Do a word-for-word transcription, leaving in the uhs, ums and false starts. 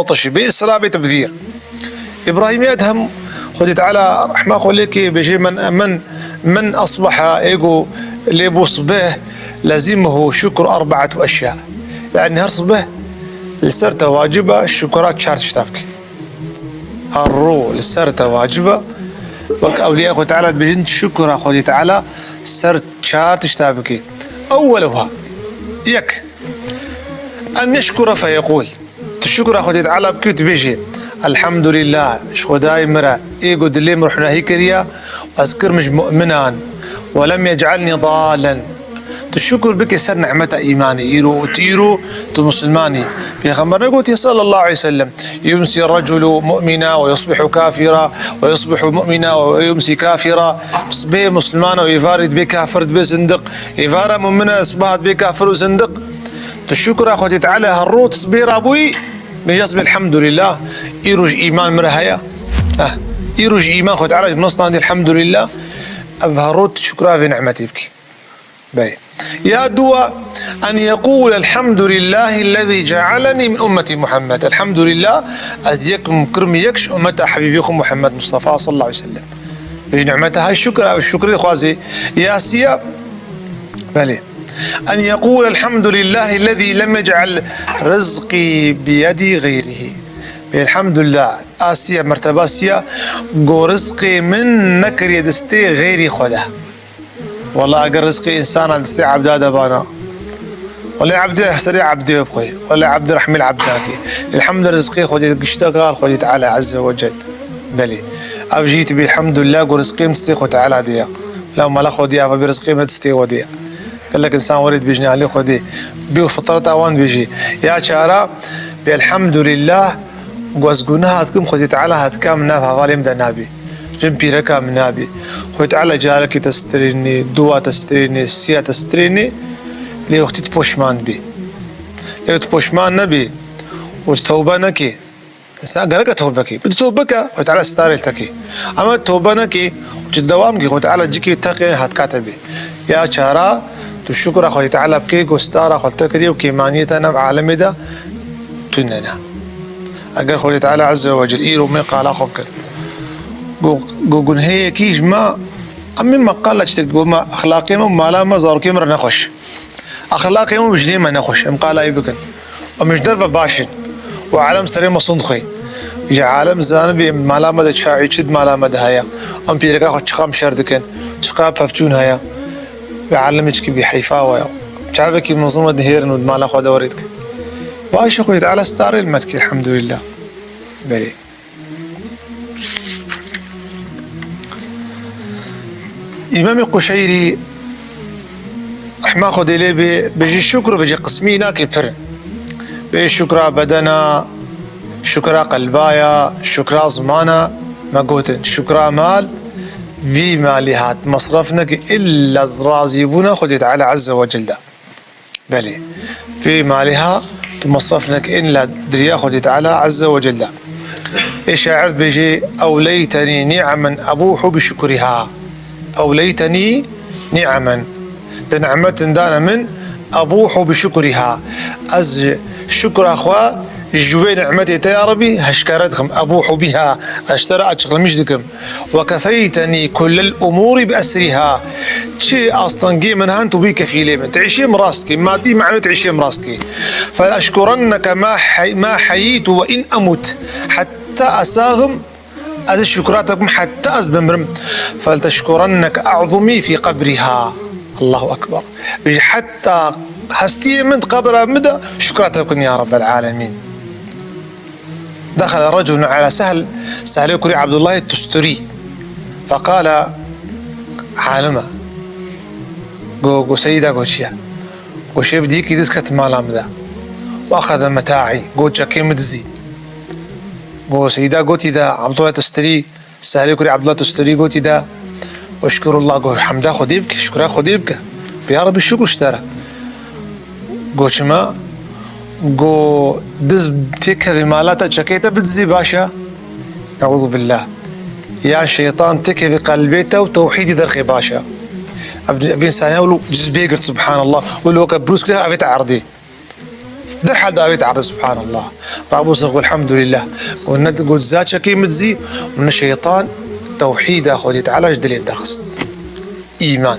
Bê isra bê tebdîr. Îbrahîm Edhem, Xwedê Teala rehma xwe lê ke bêje, men, men, men asbaha, êgo lê bû sibeh, lezimehu şukr erbe'etu eşya. Yani her sibeh li ser te wacib e şukra çar tişta bike. Her ro li ser te wacib e. Wek ewliya Xwedê Teala dibêjin, şukra Xwedê Teala ser çar tişta bike. Ewweluha, yek, en yeşkure feyeqûl. Tu şukra Xwedê Teala bikî û tu bêjî, Elhamdulillah, ji Xwedayê min re, ê ku dilê min rûhnahî kiriya, ez kirim ji mu'minan, we lem yec'elnî dalen. Tu şukur bike ser nimeta îmanê, îro û tu îro tu musulman î. Pêxember negotî sallallahu aleyhi ve sellem, yumsî reculu mu'mina ve yusbihu kafira ve yusbihu mu'mina ve yumsî kafira. Sibê musulman e û êvarî dibê kafir, dibê zindiq. Êvara mu'min e, sibaha dibê kafir û zindiq. Tu şukra Xwedê Teala her roj tu sibê rabûyî, min yasbê elhamdulillah, îro ji îman min re heye. Eh, îro ji îman Xwedê Teala ji min standî elhamdulillah. Ev her roj tu şukra vê nimetê bikî. Belê. Ya duwa, en yeqûl elhamdulillahillezî cealenî min ummetî Muhammed. Elhamdulillah, ez yek kirim yek ji ummeta Habîbê xwe Muhammed Mustafa sallallahu aleyhi ve sellem. Vê nimeta hay şukra, şukrê dixwazê. Ya siya, belê. En yeqûl elhamdulillahillezî lem yec'el rizqî biyedî xeyrihî. Bê elhamdulillah, a siya, merteba siya, go rizqê min nekiriye destê xeyrî xwe de. Wela eger rizqê însana destê ebda de bana, wela ebdê serê ebdê bixwe, wela ebdê rehmê li ebda ke. Elhamdulillah, rizqê Xwedê gişta kar Xwedê Teala Azze ve Cel. Belê. Ev jî tu bê elhamdulillah, go rizqê min destê Xwedê Teala de ya. La mala Xwedê ava bê rizqê min destê we de ya. Gelek insan werê dibêjin alê Xwedê. Bê û fitreta wan dibêjî. Ya çara, bê elhamdulillah, Ku ez guneha dikim, Xwedê Teala hetika min nav hevalê min de nabî. Jin pîreka min nabî. Xwedê Teala carekê te stirînê, duwa te stirînê, siya te stirînê, lê wextî tu poşman bî. Lê tu poşman nebî û tu tewbe nekî. Însan gereke tewbe kî. Bi tu tewbe ke, Xwedê Teala starê li te kî. Ama tewbe nekî, tu dewam kî, Xwedê Teala cikê teqê hetka te bî. Ya çara, tu şukra Xwedê Teala bikê, ku stara xwe li te kiriye û kêmaniyê te nav alemê de tune ne. Eger Xwedê Teala Azze ve Cel îro me qala xwe kir. Go, go gunheyekî ji me, em ê me qala çi, go me exlaqê me, mala me, zarokê me re nexweş. Exlaqê me, jinê me nexweş, em qala wî bikin. Em ji derve baş in. Û alem serê me sund xwe. Ji alem zanibê mala me de çaxî çi di mala me de heye. Em pîreka xwe çiqa mişer dikin, çiqa pevçûn heye. Ve alemê çikî bî heyfa we ya. Çavekî mezin we dihêrin û di mala xwe de werê dikin. Baş e, Xwedê Teala starê li me dikê, elhamdulillah. Belê. Îmamê Quşeyrî, rehma Xwedê lê bê, bêjî şukr, bêjî qismî nake pir. Bê şukra bedena, şukra qelbaya, şukra zimana, me gotin. Şukra mal, vî malî hat mesref neke illa razîbûna Xwedê Teala Azze ve Celle. Belê. Vê malê ha tu mesref neke illa di riya Xwedê Teala Azze ve Celle. Ê şair dibêje, "Ewleytenî ni'men ebûhu bi şukriha." Ewleytenî ni'men. Di ni'metin dane min, ebûhu bi şukriha. Ez şukra xwe ji wê ni'metê te ya Rebî heşkare dikim. Ebûhu biha. Ez ji te re açıklamış dikim. Ve kefeytenî kullel umûrî bi esrîha. Çi astengê min hen tu bûyî kefîlê min. Tu îşê min rast kî. Madî manewî tu îşê min rast kî. Fel eşkurenneke ma hey-, ma heyîtu ve in emut. Heta ez saxim, ez şukra te bikim heta ez bimrim. Fel teşkurenneke e'zumî fî qebrîha. Allahu Ekber. Bêjî heta hestiyê min di qebra min de şukra te bikim ya Rabbel Alemîn. دخل رجل على سهل، Sehlê kurê Abdullahê Tusturi، فقال، alim e. Go, go, Seyda, go çi ye? Go, şev dî yekî diz ket mala min de. وأخذ متاعي، go çekê min dizî. Go, Seyda gotî de, Abdullah Tusturi, Sehlê kurê Abdullah Tusturi gotî de, "Eşkurullah", go, "Hemda Xwedê bike, şukra Xwedê bike. Bi ya Rebî şukr ji te re." Go, "Çima?" Go, "Diz têkevî mala te, çekê te bidizî baş e." Euzubillah. Yan şeytan têkevî qelbê te û tewhîdî derxê baş e. Ev, ev însaniya wilo ciz bêgirt, subhanallah. Wilo weke brûskê ev ê te erdê. Derhal davêt erdê, subhanallah. Rabû sê got elhamdulillah. Û ne got zaçekê min dizî, û ne şeytan tewhîda Xwedê Teala ji dilê derxist. Îman.